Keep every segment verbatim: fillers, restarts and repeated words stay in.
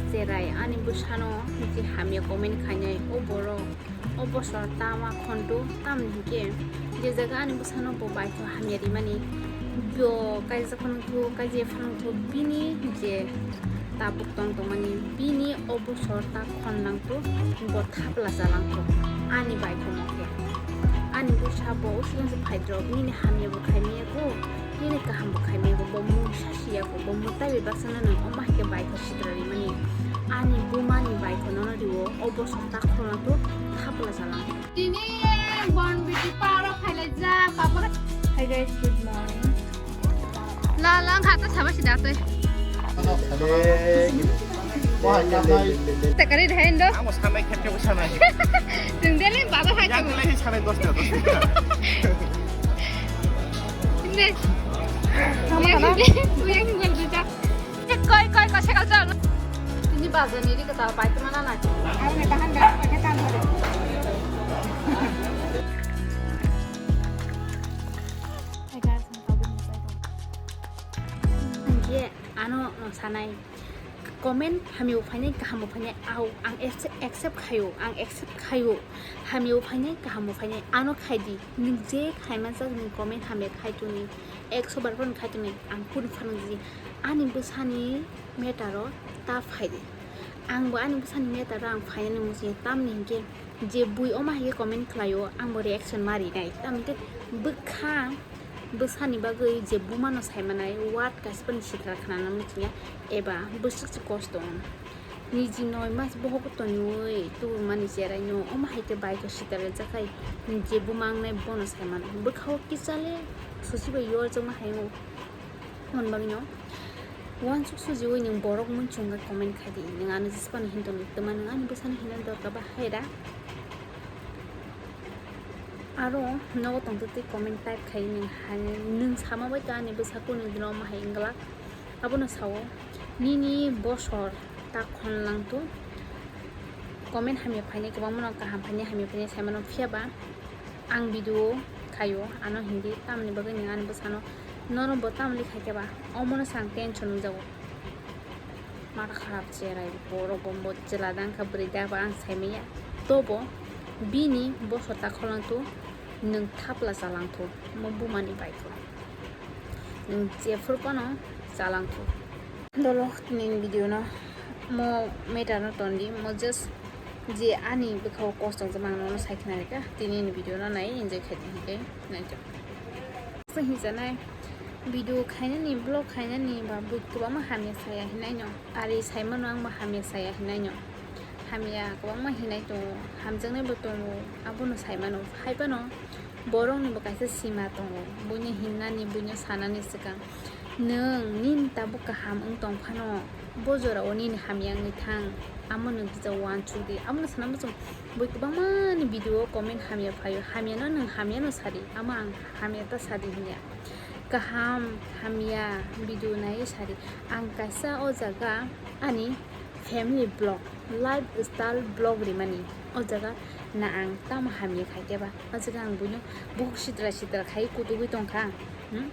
Cherai ani bwsano je hamya comment khainai, o borok o bosor tama khonto, tamni hinkhe je jaga ani bwsano bo baithok hamya rimani, bo kaijak phano thuk, kaijak phano thuk, bini je tabuk tong tongmani, bini o bosor ta khon nangto, bo thapla chalangto ani baithok mokhe. Ani bwsa bo usuknw se phaidrop, nini hamya bo khaimaya kho, nini kaham bo khaimaya kho, bo mungsa siya kho, bo mwtai bai baksa no nwng omo hai khe baithok sitra rimani. Ani buma ni baithok nono riwo, o bosor ta khorang to thapla chalangto. Tini bonbiti paro khailai ja, papor. Hi guys, good morning. La, la, ang kha ta saba sida tei. Tekari dhai ndo. Ang sanai khep khep sanai. Teng dele baba hai. Yang lagi sanai dos na, dos na. Teng dele. Yang, yang, yang, yang, yang. Koi, koi, koi, sekal chal. Ini baza ni di kata pai tu mana na. Aku ni tahan gas pakai tahan dulu. Hey guys, ang tabuk ni sai tong. Ye, ano, no, sanai. Comment hamya bo phainai, kaham bo phainai, au, ang accept, accept khayo, ang accept khayo. Hamya bo phainai, kaham bo phainai, ano khaidi. Nwng je khaimanjak, nwng comment hamya khai tongni, ekso bar phano khai tongni, ang kunu phano di. Ani bwsani matter o ta phaidi. Ang bo ani bwsani matter o ang phainani muchungya, tamni hinkhe je bui omo hai khe comment khlaio, ang bo reaction ma rinai. Tamni hinkhe bwkha bwsani bagwi je bumano saimanai word kaisa phano sitra khnana muchungya, eba bwswk se kosto wng. Niji noi mas bohok toniwi tubumani cherai no omo hai khe baithok sitra rijak khai, je buma wngnai bono saimano. Bwkha o kisa le susi bai yorjakma hai wng. Hwn bagwino uansuk sujiwi nwng borok muichunga comment khai di, nwng ano jesa phano hin tongdi, twma nwng ani bwsano hina dorkar ba hai da? Aro nogo tongtwtwi comment type khai nwng hai, nwng sama bai to ani bwsa kunu dino omo hai wng glak. Abono sao nini bosor ta khon lang to. Comment hamya phainai kwbangmano kaham phainai hamya phainai saimano, phiya ba ang video khaio, ano hindi tamni bagwi nwng ani bwsano norok bo tamni khai khe ba omono se ang tension wngjago. Mata kharap cherai borok bo chwla dang kha bwrwi da ba ang saimanya, tobo bini bosor ta khon lang to, nwng thapla chalangtho omo bumani baithok. Nwng jephuru phano chalangtho. Dolo tini video no mo matter no tondi, mo just je ani bwkha o kosto jemang no sai khna reka, tini ni video no nai enjoy khai di hwnkhe nai to. Sa hinsa nai video khainani, vlog khainani ba bui kwbangma hamya saya hinai no, ari saimano ang bo hamya saya hinai no. Hamya kwbangma hinai tongo, hamjaknai bo tongo, abono saimano. Hai phano borokni bo kaisa sima tongo, buino hinnani, buino sanani swkang. Nwng nini tabuk kaham wng tong phano, bo jorao nini hamya wngwi thang, amo nwng kisa uansuk di. Abono sana muchung bui kwbangmani video o comment hamya phaio, hamyano nwng hamyano sadi, amo ang hamya ta sadi hinya. Kaham hamya video naiwi sadi. Ang kaisa o jaga ani family vlog, lifestyle vlog rimani. O jaga na ang tamo hamya khai khe ba? O jaga ang buino bukhuk sitra sitra khai kutugwi tongkha. Hmm?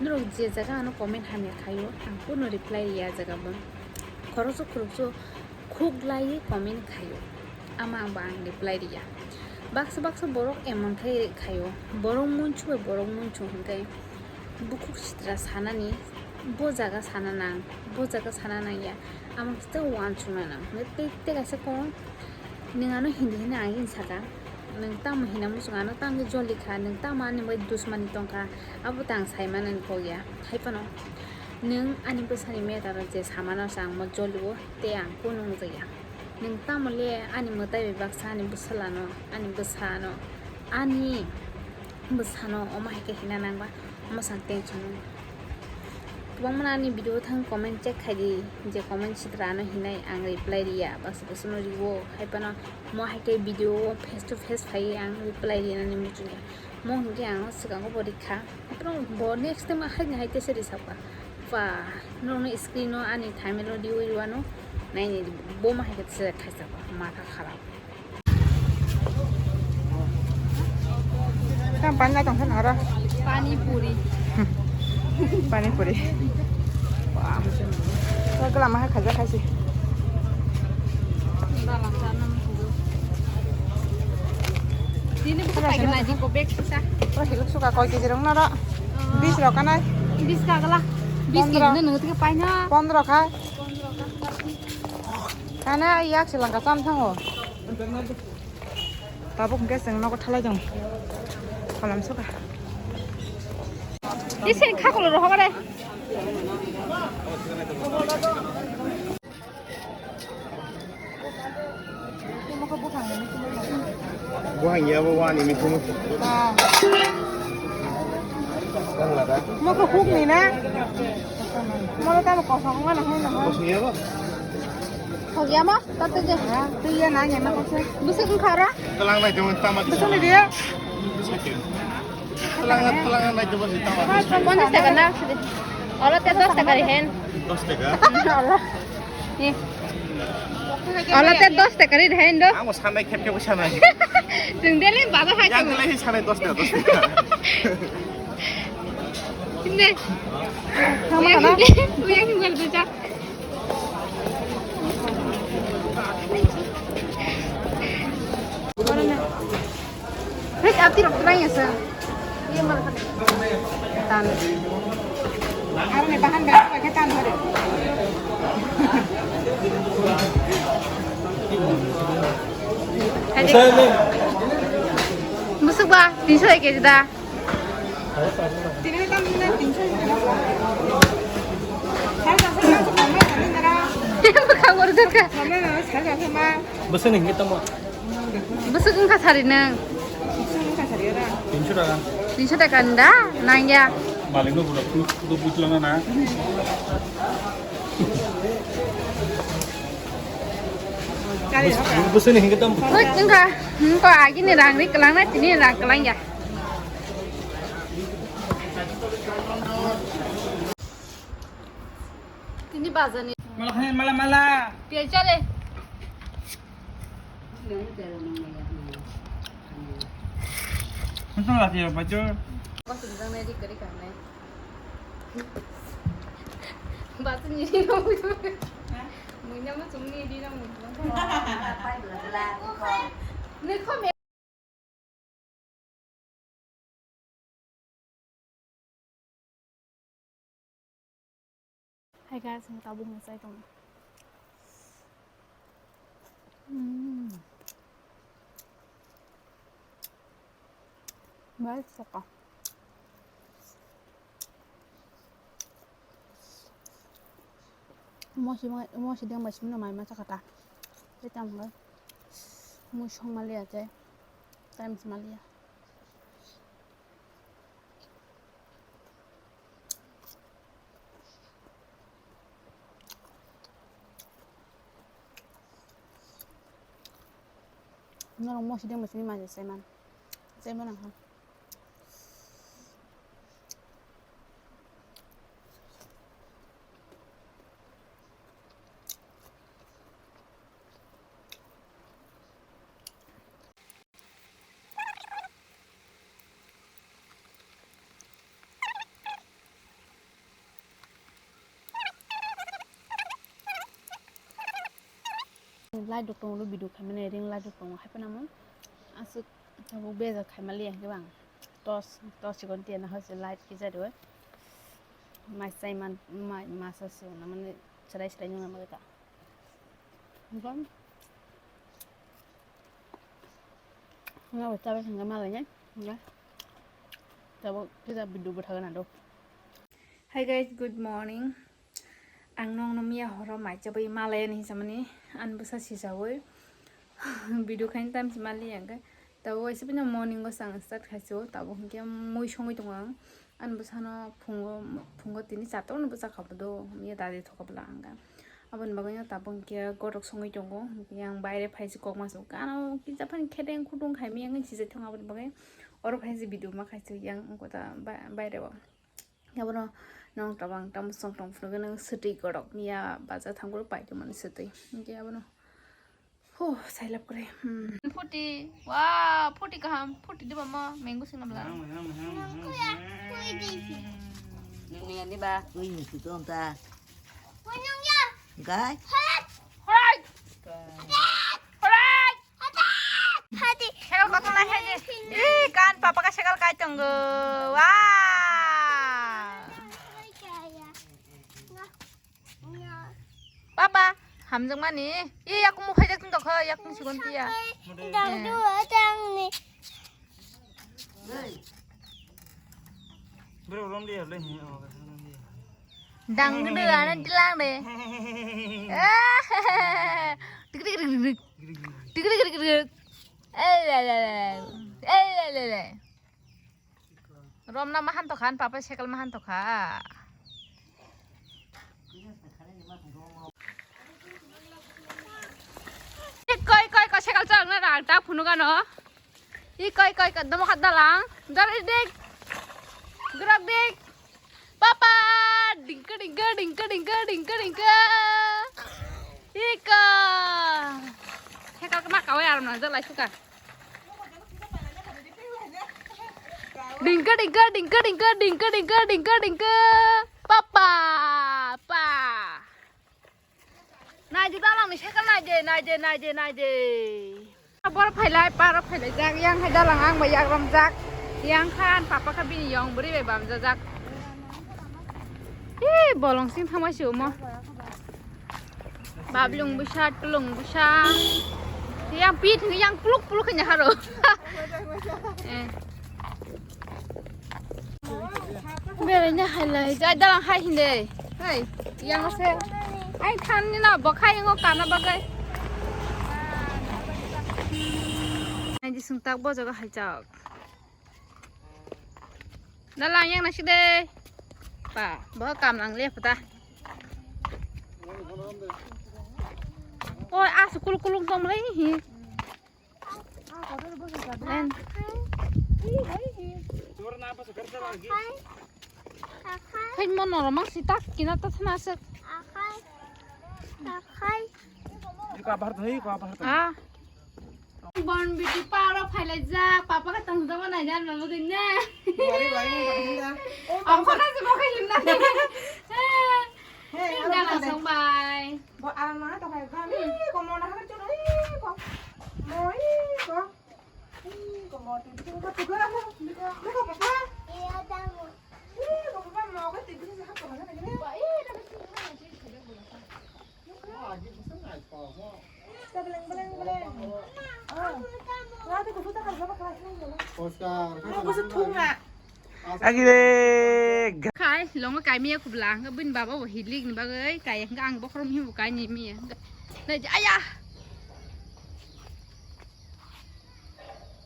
Norok je jaga ano comment hamya khaio, ang kuno reply riya jaga bo. Khoroksa khoroksa khuk laiwi comment khaio. Ama ang bo ang reply riya. Baksa baksa borok emon khai khaio. Borok munchu bai borok munchu hwnkhe bukhuk sitra sanani, bo jaga sana nang, bo jaga sana nang ya. Amo kisa uansukna nang. Hwnkhe tei, tei kaisa kok, nwng ano hindi hinwi ang ini saka. Nwng tamo hina muchung ano tamo joli kha, nwng tamo ani bai dusmani tongkha, abo ta ang sai manani kok ya. Hai phano nwng ani bwsani matter o je samano se ang mo joli o, tei ang kunu wngjakya. Nwng tamo le ani mwtai bai baksa ani bwsalano, ani bwsano, ani bwsano omo hai khe hina nang ba, omo se ang tension o. Kwbangma ani video thang comment check khai di, je comment sitra ano hinai ang reply riya, baksa baksa no riwo, hai phano mo hai khe video o face to face phaiwi ang reply rinani muchungya. Mo hwnkhe ang swkango bo rikha, hai phano bo next time hai hai tese risakha. Ba, norokno screen o ani thaimelo riwi rwano naini bo ma hai khe tese khaisakha, matha kharap. Tang pani lai tong khe noro. Pani puri. Pani puri. Wah, muchung. Kala ma khaja khaisi. Tini buku pakai lagi, kau bag susah. Pura hiluk suka koi kiji rong nara. Bis rok kanai. Bis kagala. Bis kagala nang tike paina. Pondro kha. Kana yak selangka cham thango. Tabuk hingke chwng nogo thalai dong. Kolam suka. Isi kha kolo rohogo de. Buhang ya bo wani mi kumu. Moko huk ni na. Molo tamo kosong mana hai na. Kosong ya bo. Kosong ya mo? Tatu je. Ha, tu ya na ya na kosong. Busuk khara? Kalang nai jong tama. Busuk ni dia. Kalang kalang nai jong tama. Ponchas taka na. Olo te dos taka ri hen. Dos taka. Olo. Ni. Olo te dos taka ri hen do. Ang sanai khep khep sanai. Jeng dele baba hai. Yang dele sanai dos taka dos taka. Sini. Yang yang yang. Hei, ati rok try asa. Iya malah kan. Tan. Aro ni bahan dah pakai tan hari. Busuk ba, tinsho eke da. Tini tam na tinsho eke da. Sal jasa ma, sal jasa ma. Buka ngor durka. Sal jasa ma. Bwswk ni hingke tamo? Bwswk wngkha sari nang? Bwswk wngkha sari ora? Tinsho taka. Tinsho taka nda? Nangya. Malikno buda pulu pulu butlana na. Bwswk ni hingke tamo? Hoi, wngkha. Wngkha agini rang ri kwlangna tini rang kwlangya. Tini bazani. Mala khani mala mala. Piyaj chale. Untung lati ya baju. Kau tunjang nai di kari kanai. Batu ni di nong. Muina ma sumni di nong. Ni kau me. Hai guys, ang tabuk ni chai tongo. Mm. Bai saka. Mosi, mosi deng bai simi no mai ma chakata. Tei tamo khe mui song maliya tei time se maliya. Norok mosi deng bai simi mai chai man. Chai man ang kha. Light rok tongo, video khaimani ring light rok tongo, haiphano aswk tabuk bejak khaimaliya hwnkhe bang torch, torch chikon tiya na hose light kisa rw mai chai man, mai masa se na mane chwrai chwrai nung mani ta. Nga bo chabai thangkhe malai nai. Nga. Tabuk kisa video bwthago na do. Hi guys, good morning. Ang nokno miya horo mai chabai malai ani hinsamani ani bwsa sisaui video khaini time si mali ang khe. Tabuk waisa bini morning o chang start khaisio, tabuk hinkhe mui songwi tongo ang. Ani bwsano phungo, phungo tini charta no bwsa kha bodo, miya dadi thoka bwla ang khe. Aboni bagwi no tabuk hinkhe gotok songwi tongo, hinkhe ang baire phaisi kokma se gana o kisa phani khedeng khudung khai miya wngwi sijai tongo, aboni bagwi oro phaisi video ma khaisio yang wngkha ta ba-, baire o. Abono nong tabang tamo song tong phunukhe nang swtwi gotok miya bacha thangphuru paitongmani swtwi. Hinkhe abono Huh, sailap kore. Hmm. Phuti. Wah, phuti kaham. Phuti de mama, mango sing na bela. Nung ya ni ba. Ui, ni tu tong ta. Gai. Horai. Ih, kan papa ka sekal kai tongo. Wah. Papa, hamjakmani. Ih, yakung mukhai jak tong kho, yakung sigon tiya. Dang dua dang ni. Bro, rom dia le. Dang dua ana dilang de. Tik tik tik tik. Tik tik tik tik. Eh, le, le, le. Eh, le, le, le. Romna mahan tokha, ani papa sekal mahan tokha. Koi, koi, koi, sekal chang na rang ta phunuk ano. I koi, koi, koi, domo khat dalang. Dal dik. Grok dik. Papa, dingka, dingka, dingka, dingka, dingka, dingka. Ika. Heka kena kawai aram na jalai suka. Dingka, dingka, dingka, dingka, dingka, dingka, dingka, dingka. Papa, pa. Naidi dalang ni sekal naidi, naidi, naidi, naidi. Borok phailai, parok phailai jak, yang hai dalang ang bai yak rom jak. Yang khan papa kha bini yong bwrwi bai bam jak. Hi, bolong sing thangma si umo. Bablung busa, tulung busa. Yang pi thang yang puluk puluk kanya haro. Eh. Beraina hai lai, jai dalang hai hinde. Hai, yang se. Ai than ni na bo khai ngo kana bagai. Ai di sung tak bo jaga hai jak. Dalang yang nasi de. Pa, bo kam lang le pata. Oi, asu kuluk kuluk tom lai hi. Len. Hai mo norok mang si tak kina ta thana se. Ah. Bon biti paro phailai jak, papa ka tang jabo nai jan mama ganya. Bari, bari, bari, bari. Ang kona se bo khai limna. Hey, aro dalang song bai. Bo alang na to khai gam. Ih, ko mo na ha chu ih ko. Mo ih ko. Ih, ko mo ti chu ko tu ga mo. Ni ko, ni ko papa. Iya, tamu. Ih, ko papa mo ko ti bi ha ko na ni. Ba, ih, na bi ha na chi. Beleng, beleng, beleng. Ah. Wah, tu kusuta kan berapa kelas ni? Oscar. Aku setunga. Agile. Khai, longo kai miya kubla, hingke bini baba bo hilik ni bagoi, kai hingke ang bokhrom himu kai ni miya. Nai, ayah.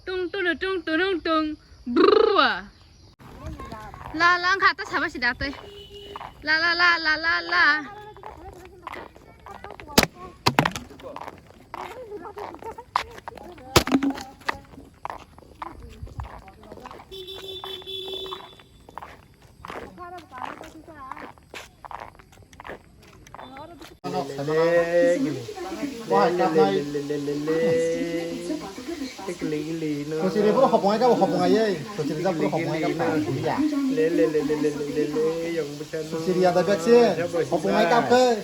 Tung, tung, tung, tung, tung, tung. Brrrr. La, la, ang kha ta saba si da tei. La, la, la, la, la, la. Sosiri puro hopong ai kabo hopong ai, sosiri da puro hopong ai kabo. Sosiri ada bek se hopong ai kabo.